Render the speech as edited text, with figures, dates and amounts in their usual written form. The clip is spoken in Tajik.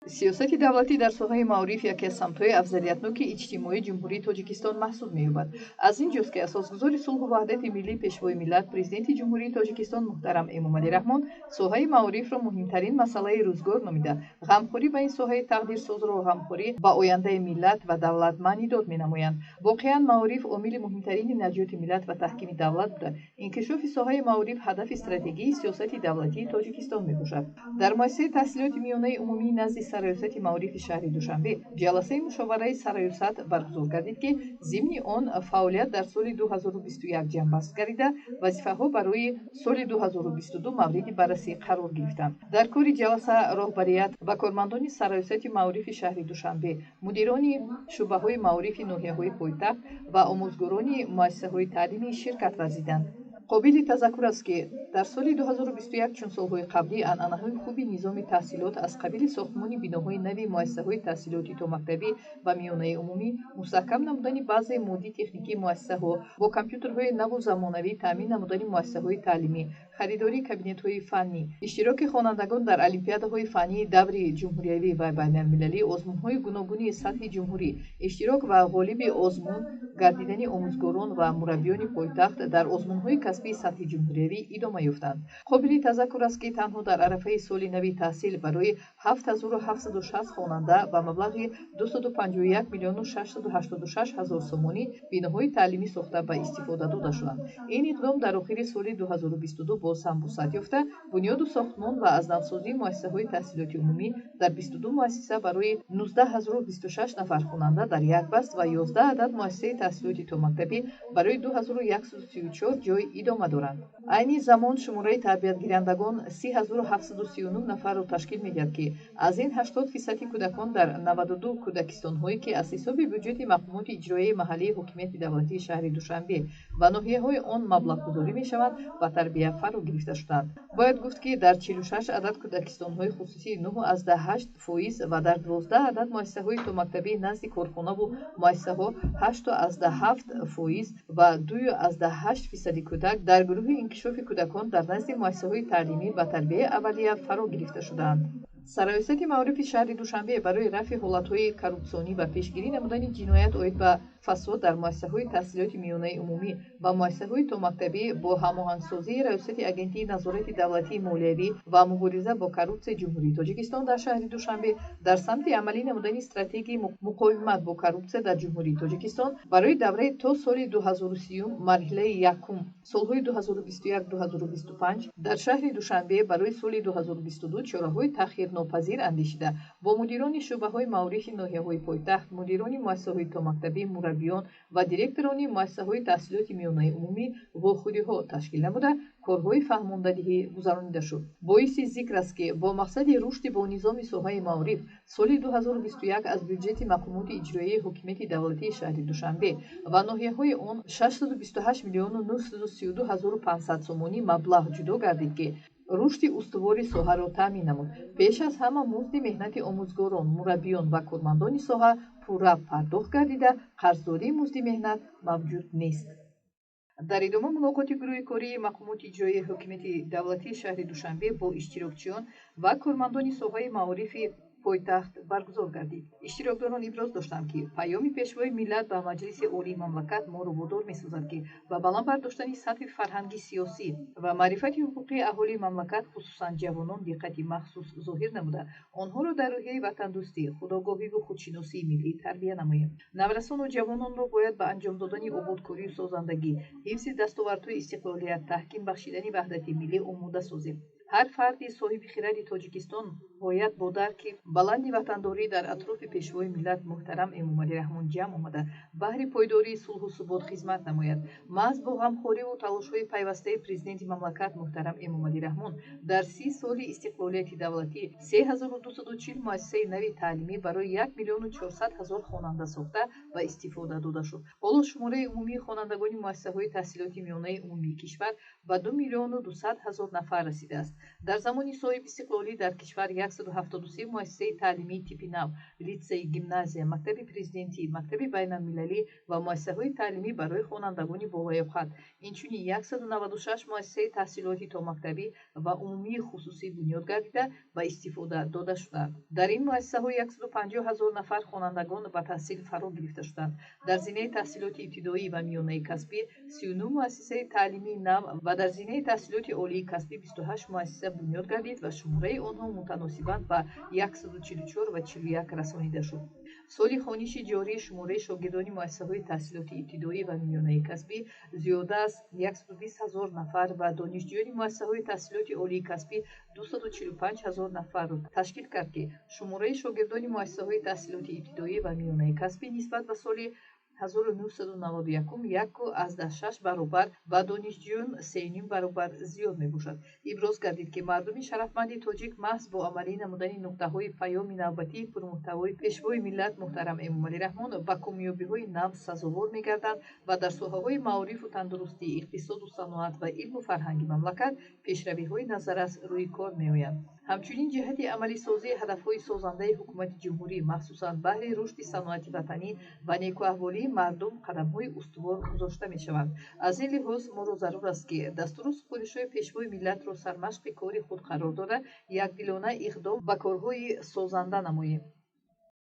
Сиёсати давлатӣ дар соҳаи маориф яке аз самтҳои афзалиятноки иҷтимоии Ҷумҳурии Тоҷикистон маҳсуб меёбад. Аз ин ҷост, ки асосгузори сулҳу ваҳдати миллӣ, Пешвои миллат, Президенти Ҷумҳурии Тоҷикистон муҳтарам Эмомалӣ Раҳмон соҳаи маорифро муҳимтарин масъалаи рӯзгор номида, ғамхорӣ ба ин соҳаи тақдирсозро ғамхорӣ ба ояндаи миллат ва давлат маънидод менамоянд. Воқеан, маориф омили муҳимтарини наҷоти миллат ва таҳкими давлат буда, инкишофи соҳаи маориф ҳадафи стратегии сиёсати давлатии Тоҷикистон мебошад. Дар муассисаи таҳсилоти миёнаи умумии назди Сарраёсати маорифи шаҳри Душанбе ҷаласаи мушовараи сарраёсат баргузор гардид, ки зимни он фаъолият дар соли 2021 ҷамъбаст гардида, вазифаҳо барои соли 2022 мавриди баррасӣ қарор гирифтанд. Дар кори ҷаласа роҳбарият ва кормандони Сарраёсати маорифи шаҳри Душанбе, мудирони шӯъбаҳои маорифи ноҳияҳои пойтахт ва омӯзгорони муассисаҳои таълимӣ ширкат варзиданд. Қобили тазаккур аст, ки дар соли 2021, чун солҳои қаблӣ, анъанаҳои хуби низоми таҳсилот аз қабили сохтмони биноҳои нави муассисаҳои таҳсилоти томактабӣ ва миёнаи умумӣ, мустаҳкам намудани базаи моддии техникии муассисаҳо, бо компютерҳои наву замонавӣ таъмин намудани муассисаҳои таълимӣ, харидории кабинетҳои фаннӣ, иштироки хонандагон дар олимпиадаҳои фаннии даври ҷумҳуриявӣ ва байналмилалӣ, озмунҳои гуногуни сатҳи ҷумҳурӣ, иштирок ва ғолиби озмун гардидани омӯзгорон ва мураббиёни пойтахт дар озмунҳои касбии сатҳи ҷумҳуриявӣ идома ёфтанд. Қобили тазаккур аст, ки танҳо дар арафаи соли нави таҳсил барои 7760 хонанда ба маблағи 251 миллиону 686 ҳазор сомонӣ биноҳои таълимӣ сохта ба истифода дода шуданд. Ин иқдом дар охири соли 2022 боз ҳам вусъат ёфта, бунёду сохтмон ва аз навсозии муассисаҳои таҳсилоти умумӣ дар 22 муассиса барои 19 026 нафар хонанда дар як баст ва 11 адад муассисаи таҳсилоти томактабӣ барои 2134 ҷой идома доранд. Айни замон шумораи тарбиятгирандагон 30 739 нафарро ташкил медиҳад, ки аз ин 80 фисади кӯдакон дар 92 кӯдакистонҳое, ки аз ҳисоби бюҷети мақомоти иҷроияи маҳаллии ҳокимияти давлатии шаҳри Душанбе ва ноҳияҳои он маблағгузорӣ мешаванд, ба тарбия фаро гирифта шуданд. Бояд гуфт, ки дар 46 адад кӯдакистонҳои хусусӣ 9,8 фоиз ва дар 12 адад муассисаҳои томактабӣ назди корхонаву муассисаҳо 8,7 фоиз ва 2,8 фисади кӯдак дар гурӯҳи инкишофи кӯдакон дар назди муассисаҳои таълимӣ ба тарбияи аввалия фаро гирифта шудаанд. Сарраёсати маорифи шаҳри Душанбе барои рафъи ҳолатҳои коррупсионӣ ва пешгирӣ намудани ҷиноят оид ба фасод дар муассисаҳои таҳсилоти миёнаи умумӣ ва муассисаҳои томактабӣ бо ҳамоҳангсозии Раёсати Агентии назорати давлатии молиявӣ ва мубориза бо коррупсияи Ҷумҳурии Тоҷикистон дар шаҳри Душанбе дар самти амалӣ намудани стратегияи муқовимат бо коррупсия дар Ҷумҳурии Тоҷикистон барои давраи то соли 2030, марҳилаи якум, солҳои 2021-2025, дар шаҳри Душанбе барои соли 2022 чораҳои таъхирнопазир андешида, бо мудирони шӯъбаҳои маорифи ноҳияҳои пойтахт, мудирони муассисаҳои томактабӣ, мураббиён ва директорони муассисаҳои таҳсилоти миёнаи умумӣ вохӯриҳо ташкил намуда, корҳои фаҳмондадиҳӣ гузаронида шуд. Боиси зикр аст, ки бо мақсади рушди бонизоми соҳаи маориф соли 2021 аз бюҷети мақомоти иҷроияи ҳокимияти давлатии шаҳри Душанбе ва ноҳияҳои он 628 миллиону 932 ҳазору 500 сомонӣ маблағ ҷудо гардид, ки рушди устувори соҳаро таъмин намуд. Пеш аз ҳама музди меҳнати омӯзгорон, мураббиён ва кормандони соҳа пурра пардохт гардида, қарздории музди меҳнат мавҷуд нест. Дар идома мулоқоти гурӯҳи кории мақомоти иҷроияи ҳокимияти давлатии шаҳри Душанбе бо иштирокчиён ва кормандони соҳаи маорифи пойтахт баргузор гардид. Иштирокдорон иброз доштанд, ки паёми Пешвои миллат ба Маҷлиси Олии мамлакат моро водор месозад, ки ба баланд бардоштани сатҳи фарҳанги сиёсӣ ва маърифати ҳуқуқии аҳолии мамлакат, хусусан ҷавонон, диққати махсус зоҳир намуда, онҳоро дар рӯҳияи ватандӯстӣ, худогоҳиву худшиносии миллӣ тарбия намоем. Наврасону ҷавононро бояд ба анҷом додани ободкорию созандагӣ, ҳифзи дастовардҳои истиқлолият, таҳким бахшидани ваҳдати миллӣ омода созем. Ҳар фарди соҳиби хиради Тоҷикистон бояд бо дарки баланди ватандорӣ дар атрофи Пешвои миллат муҳтарам Эмомалӣ Раҳмон ҷамъ омада, баҳри пойдории сулҳу субот хизмат намояд. Маҳз бо ғамхориву талошҳои пайвастаи Президенти мамлакат муҳтарам Эмомалӣ Раҳмон дар 30 соли истиқлолияти давлатӣ 3240 муассисаи нави таълимӣ барои 1 400 000 хонанда сохта ва истифода дода шуд. Ҳоло шумораи умумии хонандагони муассисаҳои таҳсилоти миёнаи умумии кишвар ба 2 200 000 нафар расидааст. Дар замони соҳибистиқлолӣ дар кишвар 173 муассисаи таълимии типи нав, литсей, гимназия, мактаби президентӣ, мактаби байналмилалӣ ва муассисаҳои таълимӣ барои хонандагони болаёқат, инчунин 196 муассисаи таҳсилоти томактабӣ ва умумии хусусӣ бунёд гардида, ба истифода дода шуданд. Дар ин муассисаҳо 150 ҳазор нафар хонандагон ба таҳсил фаро гирифта шуданд. Дар зинаи таҳсилоти ибтидоӣ ва миёнаи касбӣ 39 муассисаи таълимии нав ва дар зинаи таҳсилоти олии касбӣ 28 муассиса бунёд гардид ва шумораи онҳо мутаносибан ба 144 ва 41 расонида шуд. Соли хониши ҷорӣ шумораи шогирдони муассисаҳои таҳсилоти ибтидоӣ ва миёнаи касбӣ зиёда аз 120 ҳазор нафар ва донишҷӯёни муассисаҳои таҳсилоти олии касбӣ 245 ҳазор нафарро ташкил кард, ки шумораи шогирдони муассисаҳои таҳсилоти ибтидоӣ ва миёнаи касбӣ нисбат ба соли 1991 1,6 баробар ва донишҷӯён 3,5 баробар зиёд мебошад. Иброз гардид, ки мардуми шарафманди тоҷик маҳз бо амалӣ намудани нуқтаҳои паёми навбатии пурмуҳтавои Пешвои миллат муҳтарам Эмомалӣ Раҳмон ба комёбиҳои нав сазовор мегарданд ва дар соҳаҳои маорифу тандурустӣ, иқтисоду саноат ва илму фарҳанги мамлакат пешравиҳои назаррас рӯи кор меоянд. Ҳамчунин ҷиҳати амалисозии ҳадафҳои созандаи ҳукумати ҷумҳурӣ, махсусан баҳри рушди саноати ватанӣ ва некӯаҳволии мардум, қадамҳои устувор гузошта мешаванд. Аз ин лиҳоз моро зарур аст, ки дастуру супоришҳои Пешвои миллатро сармашқи кори худ қарор дода, якдилона иқдом ба корҳои созанда намоем.